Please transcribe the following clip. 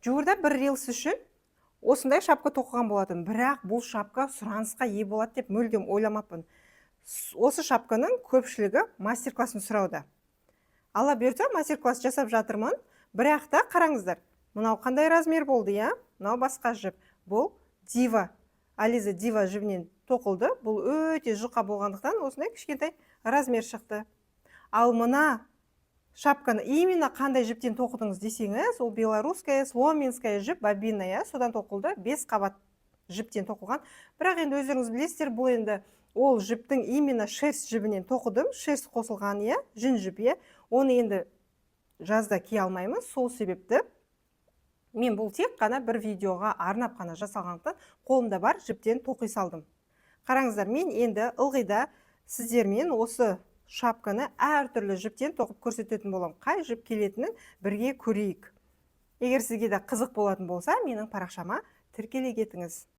Жуырда бір рилс үшін осындай шапка тоқыған болатын, бірақ бұл шапка сұранысқа ие болады деп мүлдем ойламаппын. Осы шапканың көпшілігі мастер классын сұрауда. Алла бұйыртса, мастер класс жасап жатырмын. Бірақ та қараңыздар, мынау қандай размер болды, иә? Мынау басқа жіп, бұл Дива, Ализа Дива жібінен тоқылды. Бұл өте жұқа болғандықтан, осындай кішкентай размер шықты. Ал мына шапканы именно қандай жіптен тоқыдыңыз десеңіз, ол белорусская сломенская жіп, бобинная, содан тоқылды, бес қабат жіптен тоқылған. Бірақ енді өздеріңіз білесіздер, бұл енді ол жіптің именно шерсть жібінен тоқыдым, шерсть қосылған, иә, жүн жіп, иә. Оны енді жазда кие алмаймыз. Сол себепті мен бұл тек қана бір видеоға арнап қана жасалғандықтан, қолымда бар жіптен тоқи салдым. Қараңыздар, мен енді ылғи да сіздермен осы шапканы әртүрлі жіптен тоқып көрсететін боламын. Қай жіп келетінін бірге көрейік. Егер сізге де қызық болатын болса, менің парақшама тіркеле кетіңіз.